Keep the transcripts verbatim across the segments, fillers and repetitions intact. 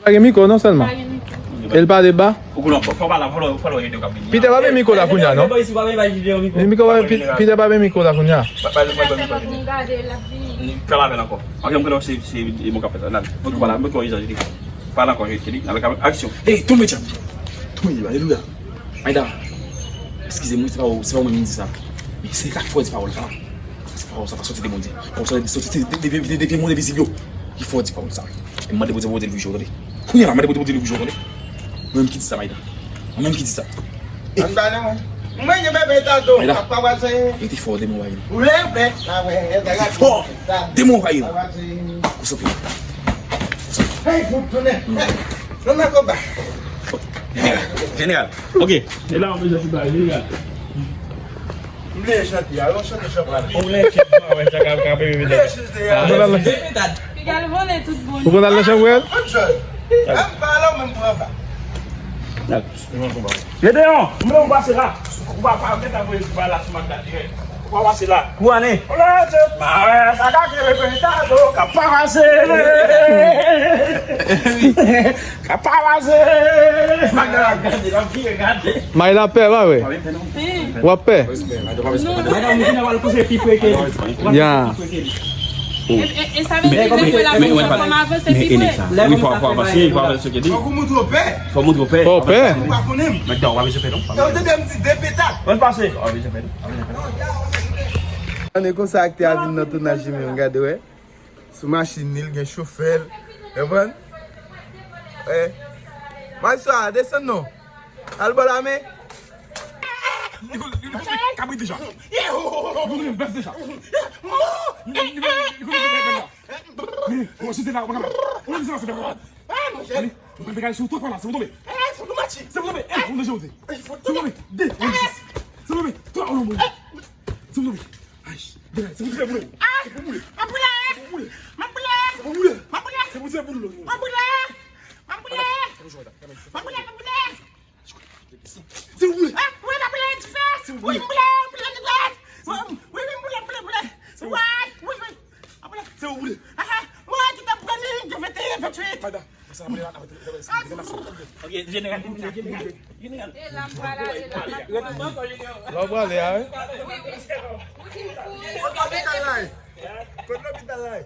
Pa gen mikwo non sèlman. Pa gen mikwo. E l pale ba. Ou konnen fò, fò pale, fò, fò, fò, fò, Pita pa gen mikwo la kounye a non. Mikwo pa, Pi- Pita pa gen mikwo la kounye a. Pale avè l ankò. Ok, m konnen se, se, e bon k ap fè sa. Nan, mwen ki pale, mwen ki yon izaj li. Pale ankò, Kelly. Avèk aksyon. Ey, tonbe djab. Tonbe djab, alelouya. Maida, eskize mwen, se pa ou, se pa ou menm ki di sa. Men se sa k fè w di pawòl sa. Se pawòl sa pa soti de Bondye. Pawòl sa soti de, de, de, de, de vye moun envizib yo. Ki fè w di pawòl sa. E m mande Bondye pou Bondye louvri je w, tande. Kounye a la, mande Bondye pou Bondye louvri je w, tande. Mwen menm ki di sa, Maida. Mwen menm ki di sa. Ann pale, mwen. Mwen gen bebe tato, Maida. Papa pase. Rete fò, demon va vini. Ou lè bèt la, wè. Rete fò, demon va vini. Konsantre. Hey, fout tounen. Non, nan konba. Jeneral. Jeneral. Ok. E la, mwen bezwen ti bagay, jeneral. M vle chante a, yon chante chanpral. Ou vle chante a, wè, sa ka, ka, ka, ka, ka. M vle chante a. Piga l vole tout bon. Ou konn al nan chanm pou el? Ann jòy. Ann pale, ou menm pran ba. Dakò. Gedeon, m vle w pase la. Ou pa, pa, mete la voye pa la sou makat dirèk. Ou pa pase la. Kou ane. Mawè, sa ka kere pe ta do, ka pa pase. Ka pa pase. Madan ap gade, l ap vire gade. May la pè, pa vre? W ap pè? Madan, m vin wè l kouche pi pre ke li. Ya. E, e, e sa vle di lè relasyon sa kòm avanse pi pre. Wi, fò, fò avanse, fò avanse ke di. Fòk ou montre w pè. Fò montre w pè. Fò w pè. Ou pa konnen m. Mèt dan, w pa bezwen pè non. Yo te dè m di de petal. Ann pase. W pa bezwen pè non. Ann e konsa aktè a vin nan tounaj li menm, gade wè. Sou machin li, l gen chofè l. Konprann? Eh. Maestro a, desann non. Al bò la men. Li konn, li konn kabrit deja. Li konn bèf deja. Li konn, li konn, li konn bèf deja. Men, ou chita la, ou pa kapab. Ou chita la, se pa kapab. Allez, ou pral degaj sou tout pa la, se pou tonbe. Se pou tonbe. Eh, ou deja ou di. Se pou tonbe. De, ou di. Se pou tonbe. Twa, ou non, bon. Se pou tonbe. Ay, degaj, se pou tonbe, boule. Se pou boule. M ap boule. Se pou boule. M ap boule. Se pou boule. M ap boule. M ap boule. M ap boule. M ap boule. Se ou boule. Ah, wi, m ap boule dife. Se ou boule. Wi, m boule, m boule dife. Wi, wi, m boule, m boule, m boule. Wi, wi, wi. M ap boule. Se ou boule. Ah, ah. Wi, ki t ap pran li, de venteyen, venntuit. Madan, sa ap boule la, ap boule, ap boule. Ok, jeneral, jeneral, jeneral. Jeneral. E la, m prale ale la, m ap prale. Lè w prale a, wi. Wi, wi. Kot lopital la ye? Kot lopital la ye?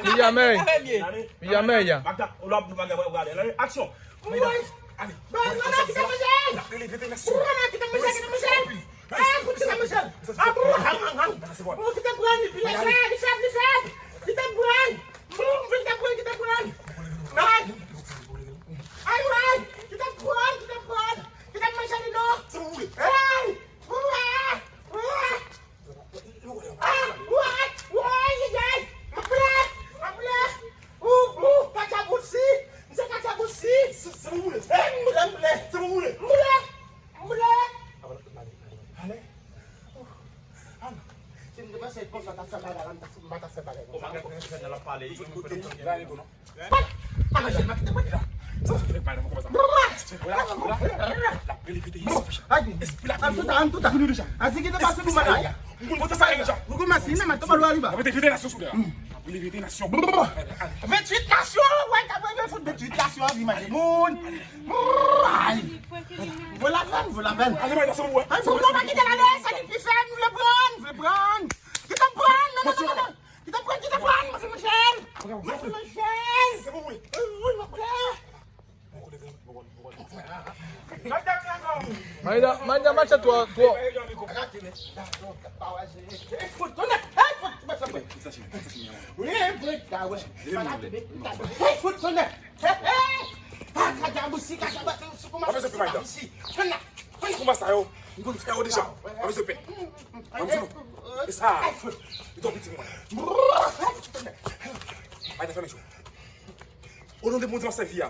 Mijamè. Mijamè, ya. Aksyon. Woy! Ban, ban, ban, kite manje! Ban, ban, kite manje, kite manje! Eh, fout kite manje! Ah, bon, ah, ah, ah. Bon, kite pran li, pi lè, li fèb, li fèb! Kite pran! Bon, kite pran, kite pran! Ay! Ay, ay! Kite pran, kite pran! Kite manje li non! Ay! Ouah! Ouah! Ah, woy, woy, yay, yay. M ap boule, m ap boule. Ou, ou, katya boutsi. M se katya boutsi. Se, se pou boule. Eh, m boule, m boule. Se pou boule. M boule, m boule. Ale. Ah, non. Si m te panse konsa, ta fè bagay la, m ta fè, m pa ta fè bagay konsa. Ou pa gen konfyans nan l ap pale. Ann touta, ann touta. Asi ki te pase pou mwen la. Nou kòmanse, men mwen te ba lwa li ba. Venntuit nasyon, wè, ta vle fout venntuit nasyon, vi manje moun. Ay. Vo laven, vo laven. Ay, pou mwen pa kite l ale, sa li pi fè, m vle pran, m vle pran. Kite m pran, non, non, non, non, non. Kite m pran, kite m pran, mwen fè manje. Mwen fè manje. Wi, mwen prè. Maida, Maida, mache twò, twò. Ey, fout tonè! Ey, fout tonè! Ey, fout tonè! Ah, kaka bousi, kaka bousi, kouman sa yo? M konn fè yo deja. Pa bezwen pè. E sa, li twò piti pou mwen. Maida, fèmen je w. O non de Bondye m ap sèvi a.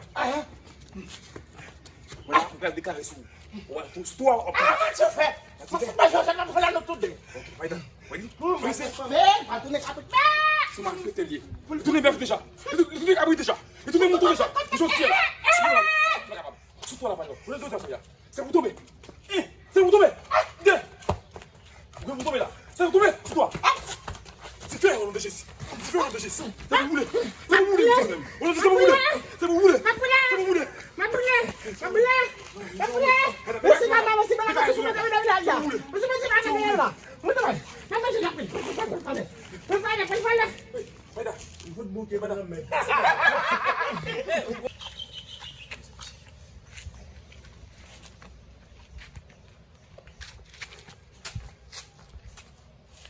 Mwen la, m pral deklare sou ou. Ou a, sou, sou tou a, w ap. Ah, Bondye fè. Mwen fout mwen jòjèt nan fè la nou tout de. Ayda, wè li? Konnen se. Fè pa tounen kabrit. Se malfektè li ye. Li tounen bèf deja. Li tou- li tounen kabrit deja. Li tounen mouton deja. Li sot syèl. Sou twa la, sou twa la, pa yon. Ou lè sa, sa, ya. Se pou tonbe. Eh, se pou tonbe. Ah, de. Ou pou tonbe la. Se pou tonbe. Sou twa. Ah. Ti fè, o non de Jezi. Ti fè, o non de Jezi. Se pou boule. Se pou boule, se pou boule. O non de Jezi, se pou boule. Se pou boule. Se pou boule. Mwen boule. Mwen boule. Mwen boule. Mwen boule. Mwen boule. Mwen boule. Mwen boule. Mwen boule. Mwen boule. Mwen boule. Mwen boule. Mwen boule. Mwen boule. Mwen boule.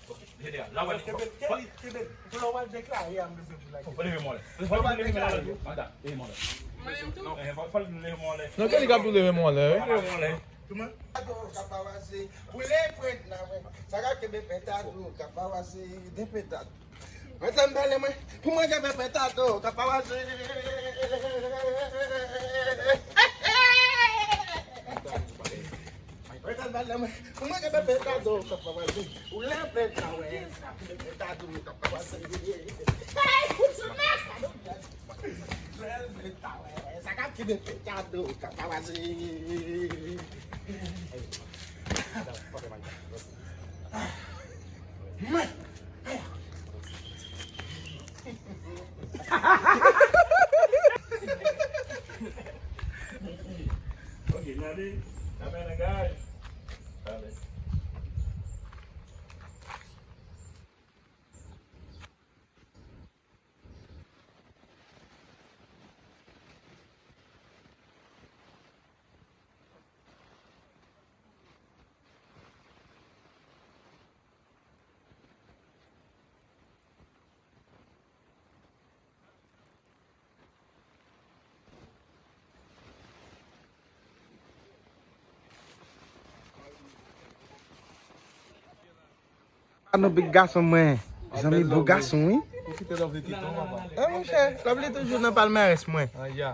Ok, jete a. La w ale. Kenbe l, kenbe l, kenbe l. Pou lè w al deklare a, m bezwen pou l la. Fò leve mwen lè. Fò leve mwen lè. Fò leve mwen lè. Fò leve mwen lè. Non, ke li k ap tou leve mwen lè, wi. Leve mwen lè. Kòman? Ka pa wase. Boule prent la, mwen. Sa ka kenbe penta tou, ka pa wase. De penta. Mwen tann pale mwen, pou mwen gen pèpè tato, ka pa wase. Mwen tann pale mwen, pou mwen gen pèpè tato, ka pa wase. Ou lè pèpè tato, ka pa wase. Sa k ap kenbe pèpè tato, ka pa wase. Ok, n ale. N ap nan gaj. Ale. Anobik gason mwen. Zanmi bo gason, wi. Ou kite Lovely Titon, papa. E, monchè, Lovely toujou nan palmarès mwen. Ah, ya.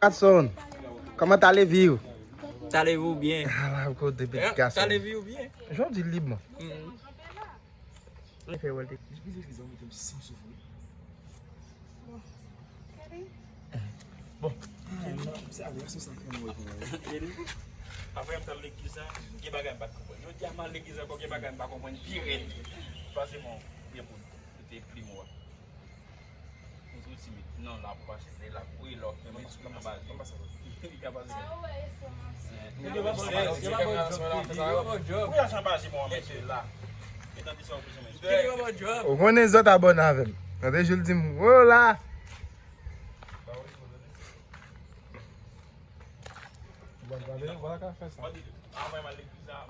Watson, kòman ta leve yo? Ta leve w byen. Ala kote pitit gason. Ta leve w byen. Jan w di lib, man. Li fè wè l te. Li peze vizan mete m san soufri. Bon. Se ale, se sa k fè m wè kòman. Apre m t al legliz la, gen bagay m pa t konprann. Jodi a m al legliz ankò, gen bagay m pa konprann pi rèd. Pase mwen, gen pou l te plim ou a. Ou twò timid. Non, la pou pase, se la pou e lòk. Men sou nan bazi. Li ka pase. Ou konnen zòt abòne avè m. Nan de jou l di m, "Wola!"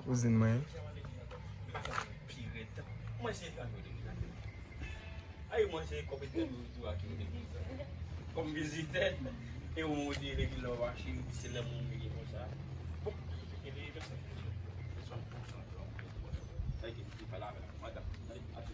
Kouzin mwen. Ay, mwen se konpetitè nou tou ak yo depi kòm vizitè. E ou monte legliz la, w mache, se lè moun vini konsa. Bon, se ke li, se sa. Se sa, se sa. Sa ki di pa la, madanm. Ay, ati.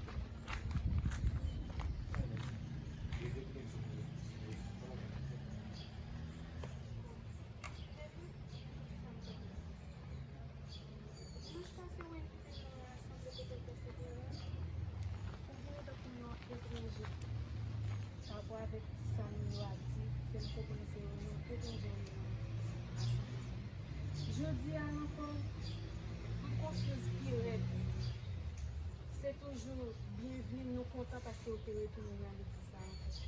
Dimanch pase, mwen envite nou nan rasanble kote l pèsevere, ou vini tankou yon etranje. Parapò avèk sa moun yo ap di, fè m konprann se yon etranje ou ye nan rasanble sa. Jodi a ankò, m konfyouz pi rèd. Se toujou byenvni, nou kontan paske ou te retounen nan legliz la ankò.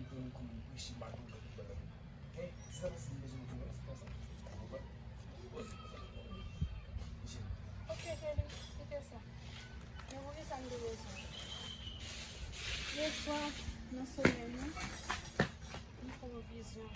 li konnen kòman m preche, m pa gen lòt bagay. Ok, cheri, kite sa. Men poukisa m te bezwen? Yè swa, nan somèy mwen, m fè yon vizyon.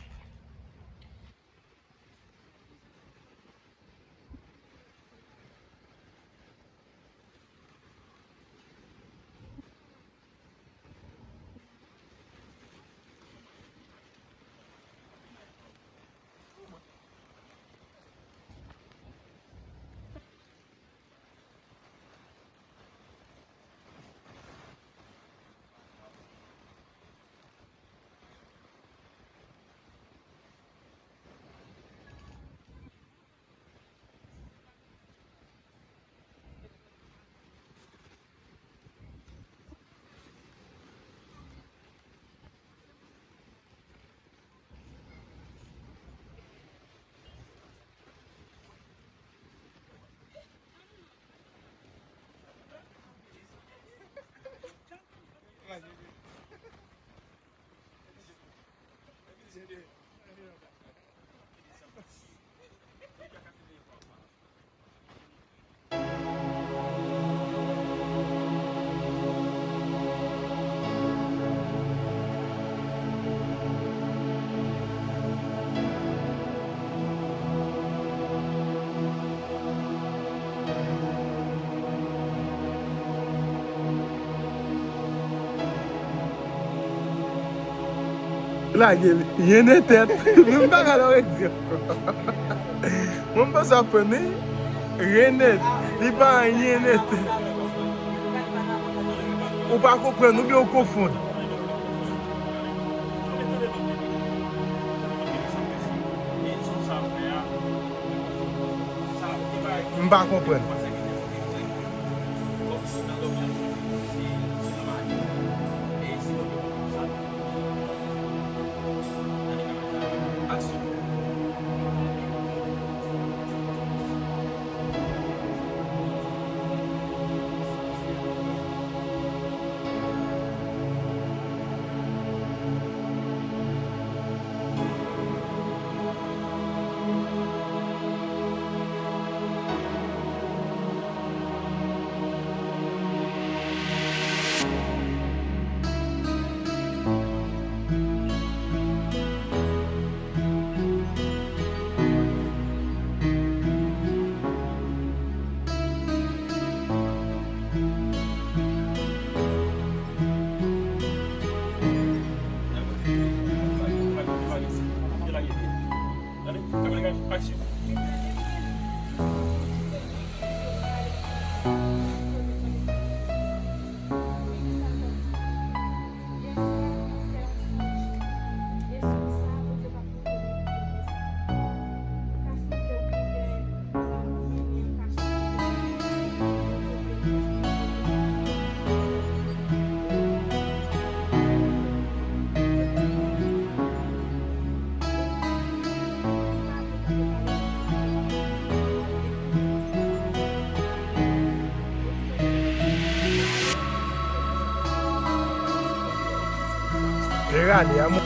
Lage li. Yen nan tèt. Menm bagay la w ap di. Mwen m panse w ap pran, men yen nan tèt. Li pa anyen nan tèt. Ou pa konprann oubyen ou konfonn? M pa konprann. Rale a, mon.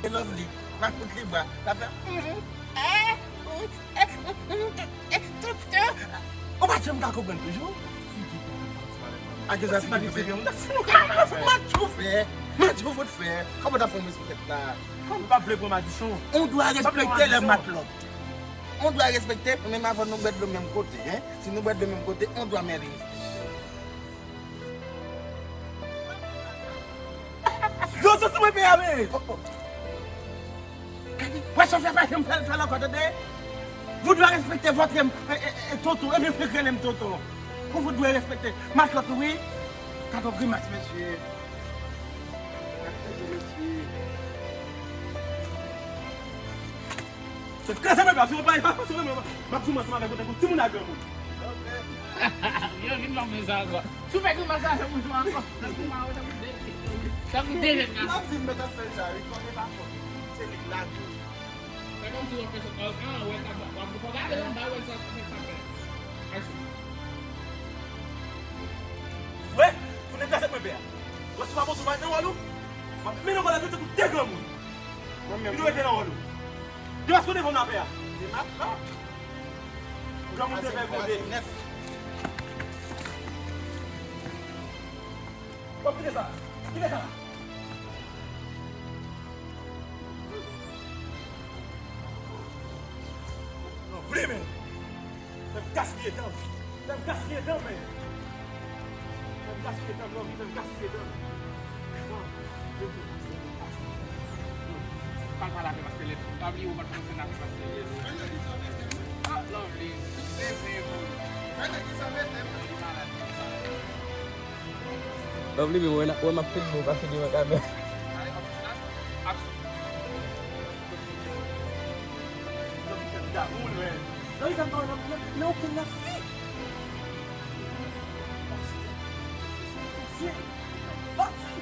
E Lovely, m ap fout li bra. L ap fè, mhm, eh, ou pa janm ka konprann toujou. Akizasyon ki fè. M ap chofe. M ap chofe fè. Kòman w ta fè yon mesye fèt la? Kòman w pa vle pran madichon? On dwa respekte lè matlòt. On dwa respekte, menm avan nou bwè dlo menm kote, hein? Si nou bwè dlo menm kote, on dwa mèt respekte. Yo, sou sou mwen peye a, men. Oh, oh. Gade, wè chofè pa janm fè l, fè l ankò, tande? Vous devez respecter votre, e, e, e, tonton, e byen fèk rele m tonton. Ou vous devez respecter. Matlòt, wi. Gade yon grimas, mesye. Gade, mesye. Se kraze mwen pa, se mwen pa, se mwen pa. M ap goumen ansanm avèk ou tankou timoun ak granmoun. Yo, vin nan men sa ankò. Si w fè grimas sa, fè moun ankò. Tankou mwen, tankou de, tankou de nèg la. M ap di m mèt ap fè sa, wi, kòm e pa fòt. Se li k lage. Fè kòmsi w ap fè sa. An, wè, w ap gade anba, wè sa k ap fè. Wè, tounen kaset mwen pè a. Wè, si w pa bon, si w pa nan wòl ou, m ap mennen w bò la, tankou de granmoun. Mwen menm. Li dwe rete nan wòl ou. Depaske w devan m la pè a. Li mat la. Granmoun te fè kote. Bon, kite sa. Kite sa. Non, vle men. Fè m gaspiye tan. Fè m gaspiye tan, men. Fè m gaspiye tan, non, fè m gaspiye tan. Non, fè m gaspiye tan. Pral pale avè pastè Lèt. Pa bliye ou pral kòmanse nan avè pastè Lèt. Ah, Lovely. Sezi pou. Lovely, men wè, wè m ap fini, ou pa fini, mwen, kanmenm. Aksyon. Nan yon tan nan, nan, nan okenn nan fi. Pase, pati.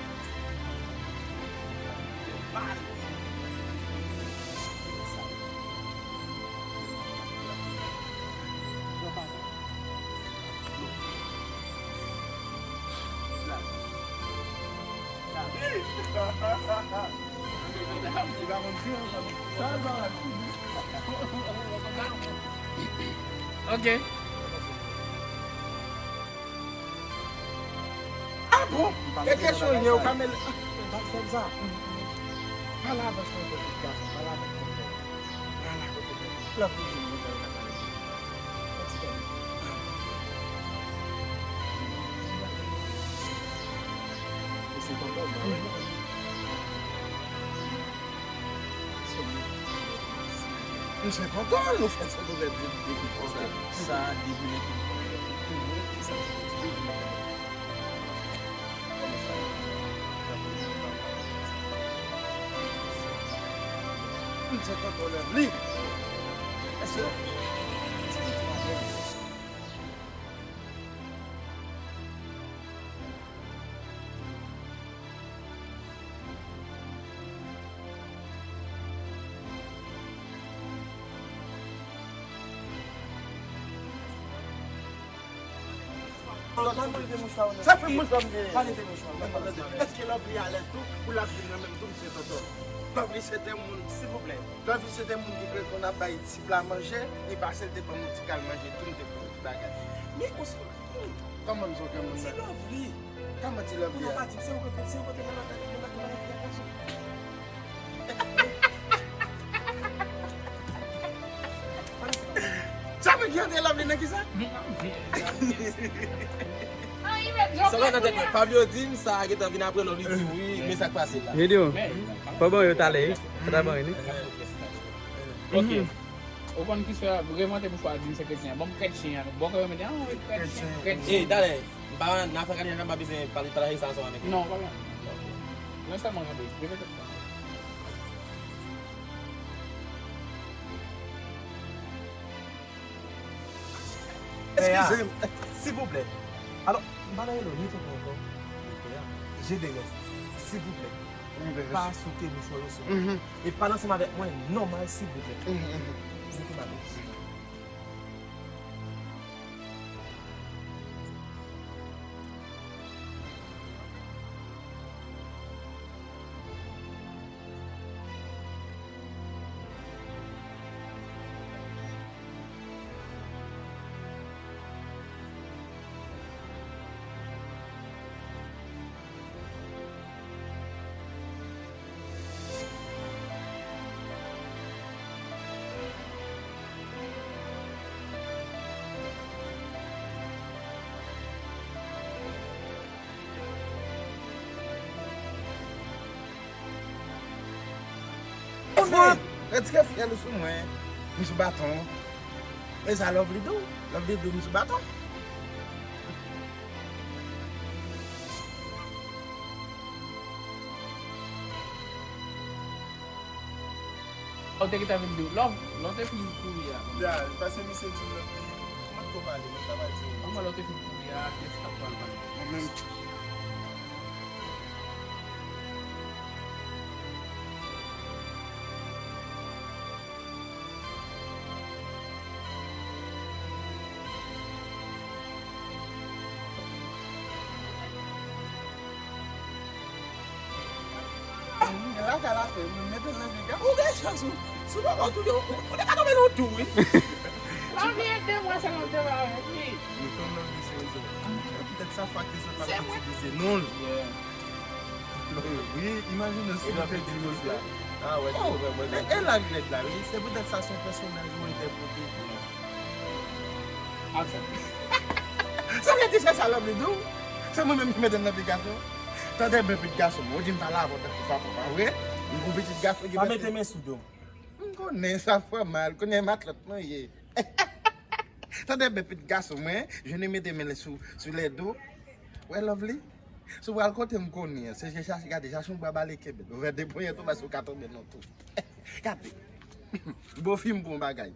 Mal. Ok. Ah bon? E kesyon l ye, ou ka mele. Ah, pa fè m sa. Pale avè tonton, tout gason, pale avè tonton. Pale avè tonton. Lòt moun di m, mwen, mwen, mwen. Misye tonton, non? Misye tonton, nou fè sa nou fè depi konsa. Sa, depi lè ki Misye tonton Lovely. Èske Sa fè mouch sa w nan. Èske Lovely alèz tou pou l ap vin nan menm tou misye tonton? Lovely se te moun, silvouplè. Lovely se te moun ki te konn ap bay ti pla manje, li pase l te ban m yon ti kal manje tou, m te pran yon ti bagay. Men ou se, kòman m se okenn moun nan? Ti Lovely. Kòman ti Lovely a? Kounye a pa di m se ou kote, se ou kote nan nan nan nan nan nan nan. Sa vle di André Lovely nan kisa? Sa pa nan tèt mwen. Pablo di m sa gentan vin apre l, li di wi, men sa k pase la. Video. Fò ban yo talè, wi. Fò ta ban yo, wi. Ok. Ou konn ki sè revante pou chwa di m se kretyen. Bon, kretyen, bon, kretyen, kretyen, kretyen. Ey, talè, m pa nan fè kalite m pa bezwen pale, pale sa ansanm avèk ou. Non, pa bezwen. Ok. Mwen sèlman revante. Eskize m, silvouplè. Alò, m pa nan rele w ni tonton ankò. Jedeyon, silvouplè. Pa souke mouchwa yo sou mwen. E pale ansanm avèk mwen nòmal, silvouplè. Souke m avèk. Retire fyèl ou sou mwen. M sou baton. E sa Lovely di w? Lovely di w m sou baton. Ou te gentan vin di w, lè w te fin kouri a. Ya, paske misye di m, mwen t ko pale, mwen t ap di w. Kòman lè w te fin kouri a, kiyès k ap pran l pale? Mwen menm. Gen lakay la fè, mwen mete l nan dega. Ou gen chans, ou, si w pa konn touye, ou, ou te ka tonbe nan yon twou, wi. Lavi e de mwa sèlman m te ba avèk li. Yo fè m nan vi serye. Poutèt sa fwa ke se pa itilize non l. Wi, imajine si nou te itilize. Ah, wè, oh, wè, wè, e, e la lèd la, wi. Se poutèt sa se yon pèsonaj ou entèprete. Aksè. Sa vle di se sa Lovely di w? Se mwen menm ki mete l nan pi gason? Tande byen pitit gason m, ou di m pale avè w tankou papa, pa vre? M gon pitit gason ki pa mete men sou do m. M konnen sa fè mal, konnen matlòt mwen ye. Tande byen pitit gason mwen, je ne mete men sou, sou lè do. Wè Lovely? Si w pral kote m konnen an, se je chache gade, chache yon bwa bale kenbe l. Ouvè de ponyèt ou, paske w ka tonbe nan tou. Gade. Bon fi m bon bagay.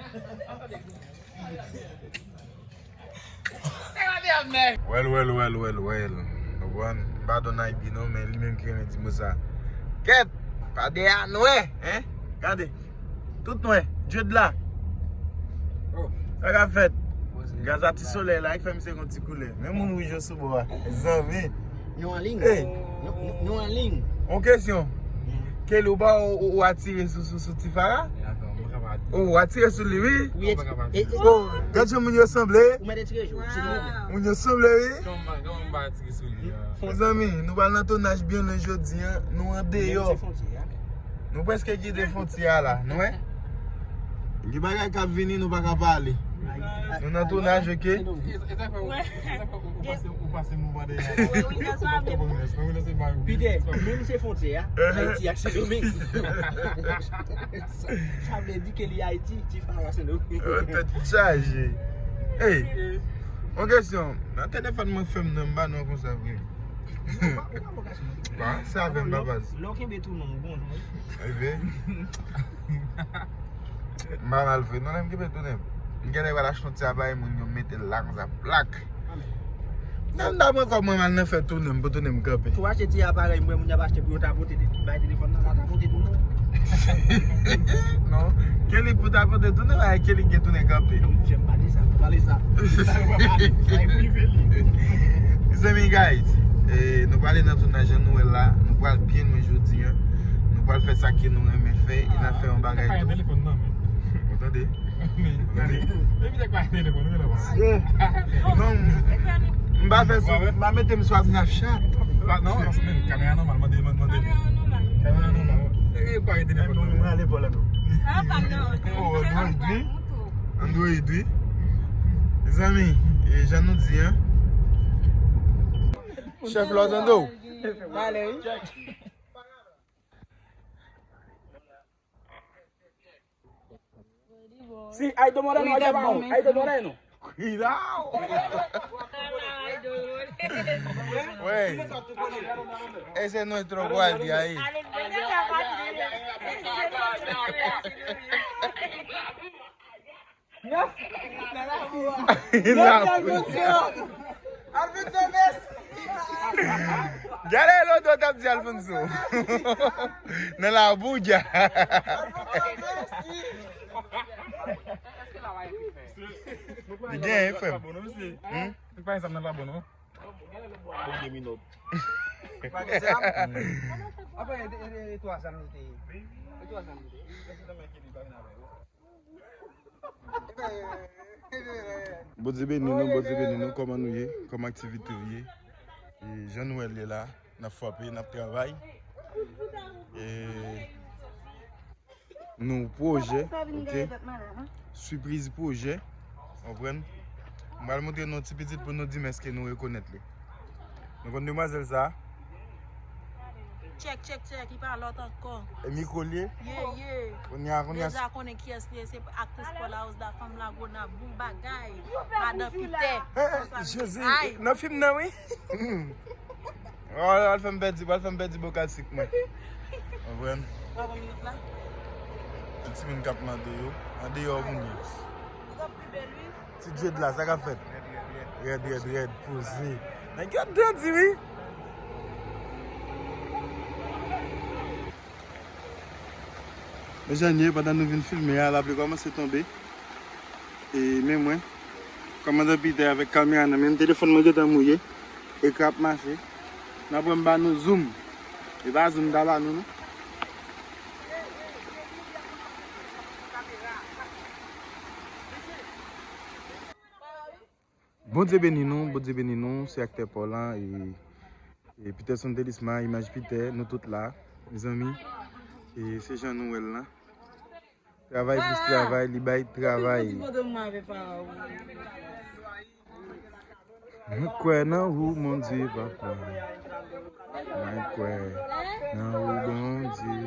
Well, well, well, well, well. Ou konprann? M pa don Aybi non, men li menm ki renmen di mo sa. Kèt! Pa de a nwè, hein? Gade. Tout nwè. Dye de la. Sa k ap fèt? Gaz a ti solèy la, ki fè misye gon ti koulè. Men moun wouj yo sou bò a. Zanmi. Nou anliy. Hey. Nou, nou, nou anliy. Yon kesyon. Kelly, ou pa ou, ou, ou atire sou, sou, sou Tifara? Ou atire sou li, wi. Wi, e, e, e, Oh, gad jan moun yo sanble. Ou mèt etire jou. Moun yo sanble, wi. Kòman, kòman m pa atire sou li a? Mezanmi, nou pral nan tounaj byen lwen jodi a. Nou andeyò. Nou prèske kite fwontyè a la, nou wè? Gen bagay k ap vini, nou pa ka pale. Nou nan tounaj, ok? E, e sa fè ou, e sa fè ou pase, ou pase mou pa dèyè. Wi, wi, sa sa vle. Pidè, nou se fwontyè a, Ayiti ak Sendomeng. Sa vle di ke li Ayiti, Tifara Sendomeng. Tèt chaje. Hey, yon kesyon. Nan telefòn mwen fè m nan, m pa nan konsa vre. Ba, se avè m, ba, baz. Lè w kenbe tou non, ou bon non. Ebe. M pa mal vre. Non, lè m kenbe tou non. M genlè pral achte yon ti aparèy moun yo mete l la konsa, plak. Nan m ta pran kòb mwen m al nan fè tounen m pou tounen m kanpe. Tou achte ti aparèy mwen moun y ap achte pou yo ta pote te bay telefòn nan la ta pote tou non. Non. Kelly pou ta pote tounen la Kelly gen tounen kanpe. Non, monchè m pa di sa, m pa pale sa. Sa e prive li. Mezanmi, guys. E, nou prale nan tounaj an, nou wè la, nou pral byen lwen jodi a. Nou pral fè sa ke nou renmen fè, e n a fè yon bagay tou. Ou tande? Ou tande? Non, m pa fè sa, m pa mete m sou Snapchat. Non, non, kamera nòmal, mande, mande. Kamera nòmal. E, e, pa gen telefòn nan. Android, wi. Android, wi. Mezanmi, e jan nou di, hein. Chèf la, w tande w? Si Aido Moreno, Aido Moreno. Cuidado. Wey. Ese nuestro guardia ahí. Yes, Alfonso! Alfonso, mèsi! Gade lòt w t ap di Alfonso. Nan la bulla. Alfonso, mèsi! Li genyen, frè m. Hmm? Li pa gen zam nan pa bon, non? Bon, de minòt. Apa, e, e, e, twa zam li te ye? E twa zam li te ye? Bondye beni nou, Bondye beni nou. Kòman nou ye? Kòman aktivite w ye? E jan nou wè l ye la, n ap frape, n ap travay. E nou pwojè, ok? Sipriz pwojè, w konprann? M pral montre nou yon ti pitit pou nou di m èske nou rekonèt li. Nou konn demwazèl sa? Tchèk, tchèk, tchèk, li pa lòt ankò. E mikwo l ye? Ye, ye. Kounye a, kounye a. Deja konnen kiyès li ye, se aktris Paula Rosa, fanm Lagonab, bon bagay. Madan Pitè. Eh, eh, Jezi, nan fim nan, wi. Oh, al fè m pèdi, al fè m pèdi bokal sik mwen. Konprann? Yon timoun k ap mande yo, andeyò moun yo. Ti dread la, sa k ap fèt? Rèd, rèd, rèd, poze. Nèg yo ap grandi, wi. Mezanmi, pandan nou vin filme a, lapli kòmanse tonbe. E men mwen, kòmandan Pitè avèk kamera nan men m, telefòn mwen gentan mouye. Ekran ap mache. N ap wè m ba nou zoom. E pa zoom m ta ba nou, non. Bondye beni nou, Bondye beni nou, se aktè pa w lan, e, e Peterson Delisma, imaj Pitè, nou tout la, mezanmi. E se jan nou wè l lan. Travay plis travay, li bay travay. Mwen kwè nan ou, Bondye, papa. Mwen kwè nan ou, Bondye.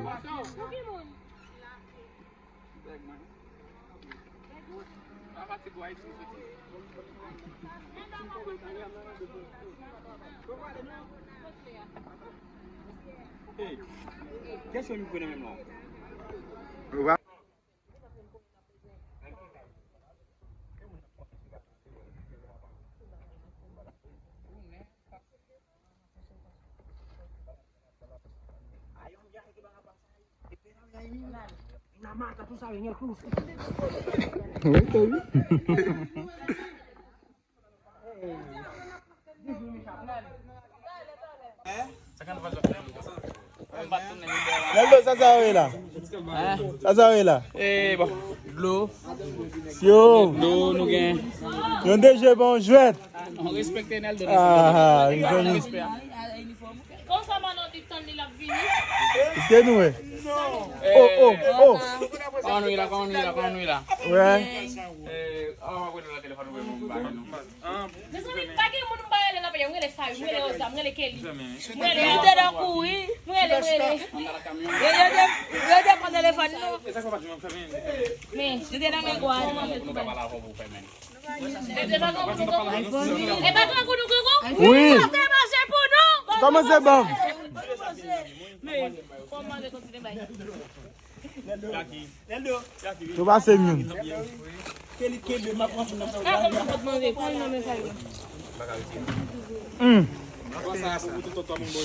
Hey, kèsyon mikwo nan men mwen? Wi, te wi. Neldo, sa sa yo ye la? Sa sa yo ye la? Eh, bon. Dlo. Yo. Dlo, nou gen. Yon de je bon jwèt. Nou respekte Neldo. Ah, mezanmi. Konsa Manon di tann li l ap vini. Èske nou wè? Oh, oh, oh. Kòman nou ye la, kòman nou ye la, kòman nou ye la? Wè. Eh, ah, wè, nou la telefòn, wè, nou ba nou. Mezanmi, pa gen moun m pa rele nan peyi a. M rele Faye, m rele Rosa, m rele Kelly. M rele Ida. M rele, m rele. Yo, yo te, yo te pran telefòn nou. Men, yo te nan men gwa. Yo te nan men gwa. Wi. Sa te mache pou nou. Kòman se bon? Men, kòman se kontinye bay? Tou pase moun. Hmm.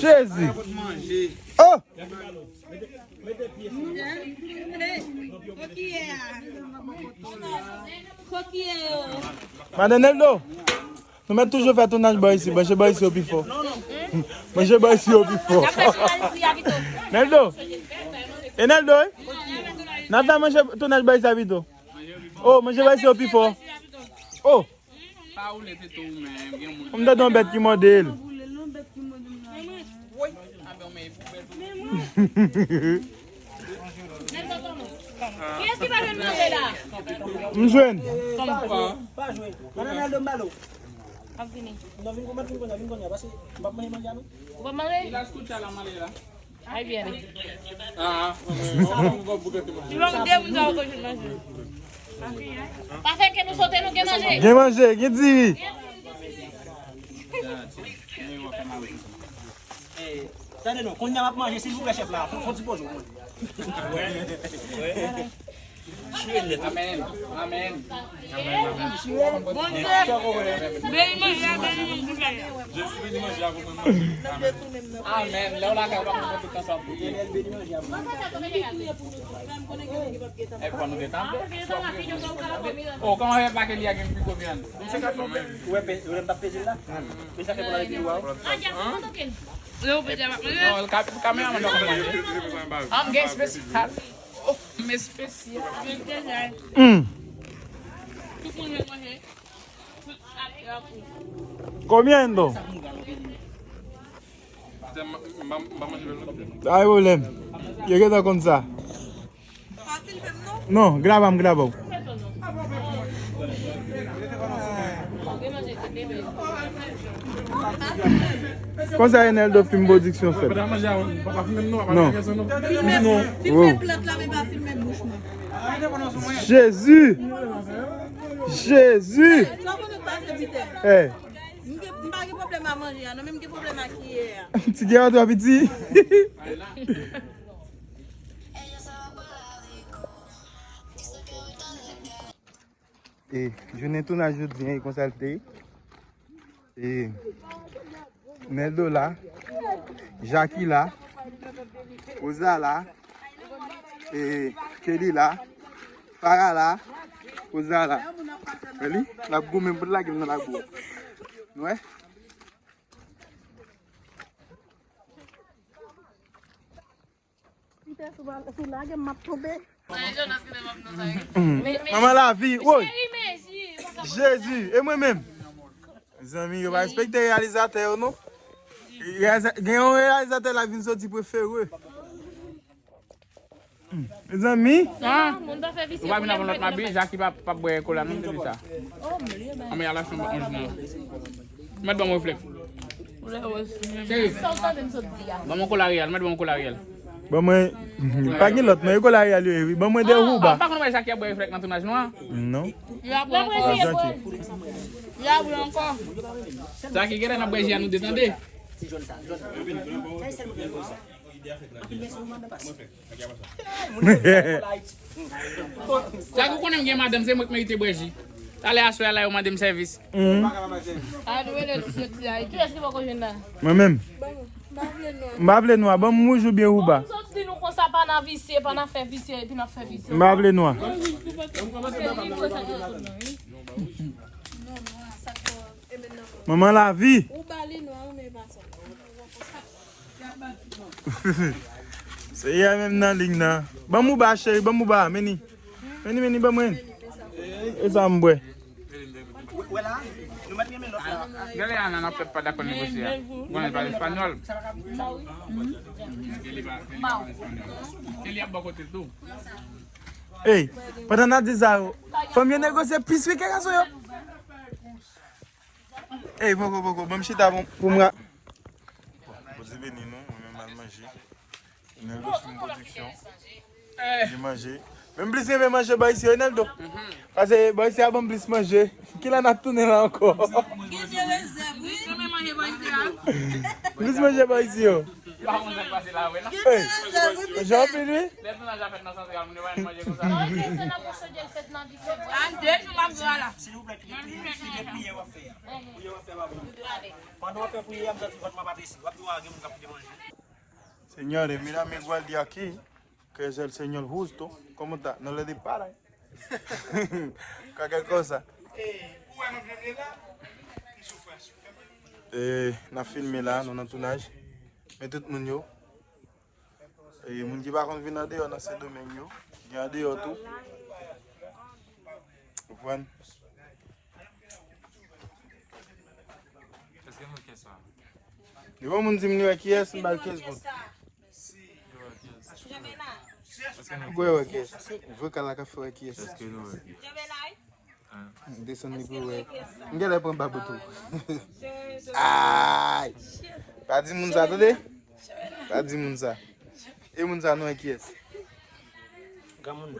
Jezi. Oh! Madan Neldo. Nou mèt toujou fè tounaj bò isi, branche bò isi yo pi fò. Manje bay si yo pi fò. Neldo. E Neldo, wi? N ap ta manje tounaj bay sa pito. Oh, manje bay si yo pi fò. Oh. Pa ou le pito ou menm, gen moun. M tande yon bèt ki mòde l. Kiyès ki pa jwenn manje la? M jwenn. Pa jwe. Madanm Naldo m ba l ou. Ap vini. Non, vin konnen, vin konnen, vin konnen, paske m p ap manje manje a non. Ou p ap manje? Ay, byen. Ah, ah, ah, ah, ah, ah. Li ban m de moun sa yo jwenn manje. Pa fè ke nou sote, nou gen manje. Gen manje, gen diri. Eh, tande non, kounye a m ap manje, silvouplè, chèf la, fon, fon ti poze w mwen. Amèn. Amèn. Bondye beni manje a, beni moun pou fè. Amèn. Lè w lakay, w pa konn tout tan sa w ap priye. E fò nou gentan. Oh, kòman fè pa ke li a gen piko vyann? Ou wè, pe- ou wè m t ap peze l la? Men sa fè pou l ale pi lwen. Non, kameraman nan konn manje. Ah, m gen espesyal. Oh, m espesyal. Hmm. Comiendo. Pa gen pwoblèm. Yo gentan konn sa. Non, graba m, graba w. Konsa Eneldo Film Production fèt. Non. Wow. Jezi! Jezi! Eh. M gen- m pa gen pwoblèm a manje a, non, men m gen pwoblèm a kiyè a. Ti kiyè a twò piti. E, jounen tounaj jodi a, e konsa l te ye. E, Neldo la, Jackie la, Rosa la, e, Kelly la, Farah la, Rosa la. Wè li, l ap goumen pou l lage m nan labou a. Nou wè? Pita, si w lage m, m ap tonbe. Manman Lavi, woy! Jezi, e mwen menm? Zanmi, yo pa respekte reyalizatè yo, non. Reyaliza- Gen yon reyalizatè la vin soti prefere. Mezanmi. Ah, moun pa fè visye. Ou pa vin avè lòt mabi, Jackie pa, pa bwè kola, non, m te di sa. Anmè, ala chanm onj nan. Mèt ban m reflèks. Cheri. Sa w tande m sot di a? Ban mwen kola reyèl, mèt ban mwen kola reyèl. Ban mwen, pa gen lòt, non, e kola reyèl yo ye, wi. Ban mwen de Huba. Ah, ou pa konn wè Jackie ap bwè reflèks nan tounaj nou an? Non. Yo ap bwè ankò. Yo ap bwè ankò. Jackie, genlè n ap bwè ji a nou de, tande. Chak ou konnen m gen madanm, se mwen k merite bwè ji. Talè aswè a la, yo mande m sèvis. Mhm. A, nou rele l soti Ayiti. Kiyès ki poko jwenn la? Mwen menm. M pa vle nwa. M pa vle nwa. Ban m wouj oubyen Huba. Bon, m sot di nou konsa, pa nan visye, pa nan fè visye, epi n ap fè visye. M pa vle nwa. Manman Lavi. Ou ba li nwa, ou men pa sa. Seyè menm nan liy nan. Ban m Huba, cheri, ban m Huba, meni. Meni, meni, ban mwen. E sa m bwè. Genlè Ana n ap fè pa dakò negosye a. Konnen l pa espanyòl. Ke li pa, ke li pa espanyòl. Ke li ap bò kote l tou. Ey, pandan n ap di sa yo, fanm yo negosye plis wi ke gason yo. Ey, poko, poko, ban m chita pou, pou m ra- Bondye beni nou, mwen menm m al manje. Eneldo Film Production. Li manje. Men m plis renmen manje bò isi, Eneldo. Paske bò isi a ban m plis manje. Kilè n ap tounen la ankò? Gen de rezèv, wi. Renmen manje bò isi a. Plis manje bò isi yo. Gen de rezèv, wi, jan anpil, wi. Lè tounaj la fèt nan Santral, moun yo pa manje konsa. An de jou m ap jwe la. Silvouplè, kite priyè, kite priyè w ap fè a. Priyè w ap fè a pa bon. Pandan w ap fè priyè a, m santi vant mwen pa trese. W ap di w a gen moun k ap kite manje. Señores, mira mi guardia aquí, que es el Señor justo. ¿Cómo está? No le dispara, eh. Cualquier cosa. E, n ap filme la, nou nan tounaj. Men tout moun yo. E, moun ki pa konn vin andeyò nan Sendomeng yo, gen andeyò tou. Konprann? Èske nou wè kiyès la? Depi yon moun di m li wè kiyès, m ba l kenz goud. Èske nou wè kiyès? Vokal la ka fè wè kiyès. Èske nou wè kiyès? M desann li pou wè. M genlè pran babou tou. Ay! Pa di moun sa, tande? Pa di moun sa. E moun sa, nou wè kiyès? Granmoun.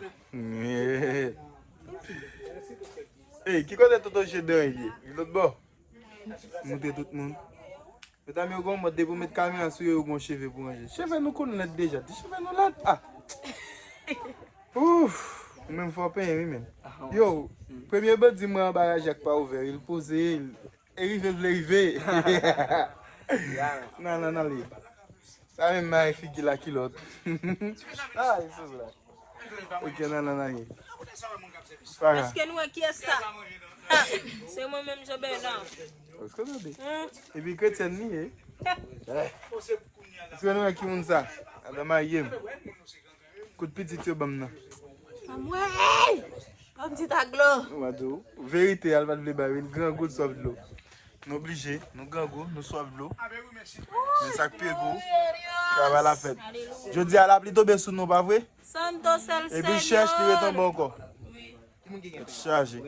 Ey, ki kote Toto Jedan ye? Li lòt bò. Montre tout moun. Medam yo gon mòd, depi w met kamera sou yo, yo gon cheve pou ranje. Cheve nou konn lèd deja. Di cheve nou lèd. Ah. Ouf. Ou menm fò penyen wi menm. Yo, premye bandi mwen anba Rajak pa ouvè, li poze, li e rive l vle rive. Nan, nan, nan li. Sa menm mare figi la kilòt. Ay, sou la. Ok, nan, nan, nan, ye. Para. Èske nou wè kiyès sa? Ha! Se mwen menm, Jovenel. Èske w tande? Hmm. Epi kretyèn li ye. Èske nou wè ki moun sa? Madanm marye m. Kout pitit yo ban m nan. Anmwey! Ban m ti tak dlo. Mwen di w, verite, al pa t vle bay, wi, l grangou, l swaf dlo. Nou oblije, nou grangou, nou swaf dlo. Men sa k pi gwo, travay la fèt. Jodi a, lapli tonbe sou nou, pa vre? Santo, sèl Senyè. Epi chèch, li retonbe ankò. Tèt chaje.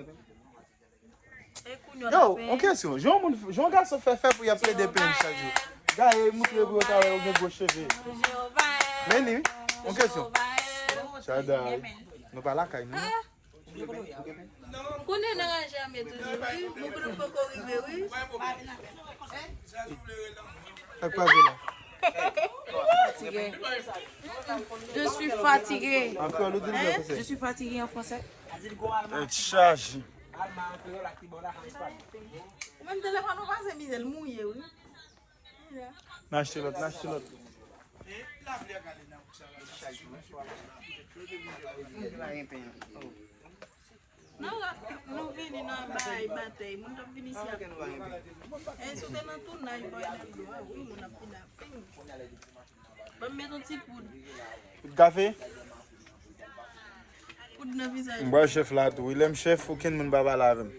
Yo, yon kesyon. Jan yon moun, jan yon gason fè fè pou y ap plede penyen chak jou. Gaye moutre pou yo ta wè ou gen gwo cheve. Men li, wi. Yon kesyon. Chada, nou pa lakay nou. M konnen nan raje a m ye toujou, wi. M konnen m poko rive, wi. Sa k pase la? Fatigué. Je suis fatigué. An kreyòl, ou di l byen fransè. Je suis fatigué en français. Tèt chaje. Ou menm telefòn ou pase mizè, l mouye, wi. N achte lòt, n achte lòt. Nou, nou vini nan bay batèy, moun t ap vin isi ap. E si w te nan tounaj bòy nan do a, wi, moun ap vin ap. Ban m met yon ti poud. Poud kafe? Poud nan vizaj. M bwè chèf la tou. Wi, lè m chèf, okenn moun pa pale avè m.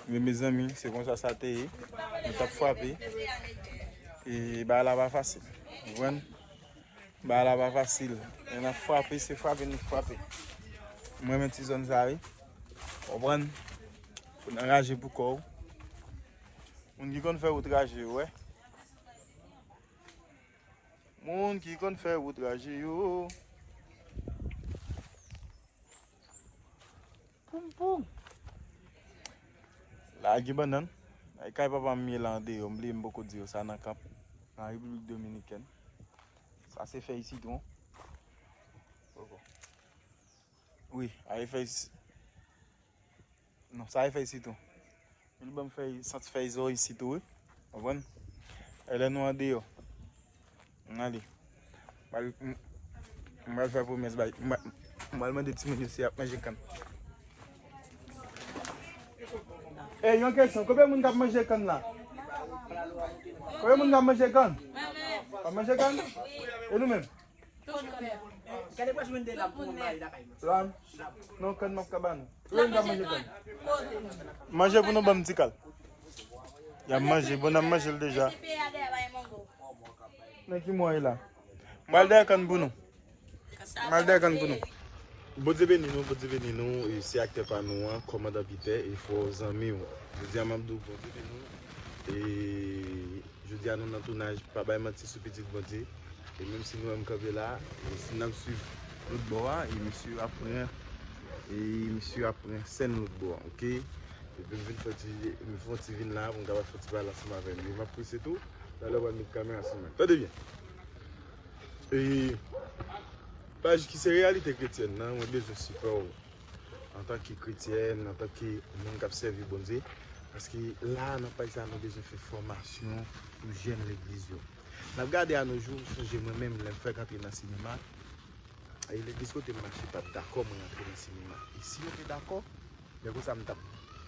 Men mezanmi, se konsa sa te ye. Nou t ap frape. E bagay la pa fasil. Ou konprann? Bagay la pa fasil. Lè n ap frape, se frape nou frape. M renmen ti zòn sa, wi. Konprann? Pou n anraje pou kò w. Moun ki konn fè wout raje yo, wè. Moun ki konn fè wout raje yo. Poum, poum. La gen bannann. Ay, kay papa m ye la andeyò. M bliye m poko di yo sa nan Kanp, nan Repiblik Dominikèn. Sa se fèy sitwon. Poko. Wi, ay fèy si-, non, sa e fèy sitwon. Li ban m fèy, sant fèy zo isit tou, wi. Konprann? E lè nou andeyò. N ale. M pral, m, m pral fè pwomès bay. M pral, m pral mande timoun yo si y ap manje kann. Ey, yon kesyon. Konbyen moun k ap manje kann la? Konbyen moun k ap manje kann? W ap manje kann? E nou menm? Lam. Non, kann m ap ka ba nou. Lè n ka manje kann. Manje pou nou ban m ti kal. Y ap manje. Bon, n ap manje l deja. Nan ki mwa e la? M al dèyè kann pou nou. M al dèyè kann pou nou. Bondye beni nou, Bondye beni nou, e se aktè pa nou an, kòmandan Pitè, e fò zanmi w. Jodi a m ap di w Bondye beni w. E jodi a nou nan tounaj, pa bay manti sou pitit Bondye. E menm si nou wè m kanpe la, e si n ap swiv lòt bò a, e misye ap pran, e misye ap pran sèn lòt bò a, oke? Epi m vin fè ti, m fè yon ti vin la pou m kapab fè yon ti pale ansanm avè nou. E m ap prese tou, talè w pral met kamera sou mwen. Tande byen. E paj ki se Reyalite Kretyèn nan, mwen bezwen sipò w. Antanke kretyèn, antanke moun k ap sèvi Bondye. Paske la, nan paj sa, nou bezwen fè fòmasyon pou jèn legliz yo. N ap gade a no jou, m sonje mwen menm, lè m fèk antre nan sinema, e legliz kote m mache pa t dakò mwen antre nan sinema. E si yo te dakò, men konsa m t ap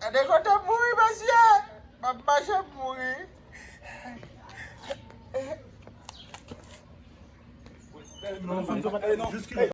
Gade kote m mouri, mesye. M ap mache m mouri.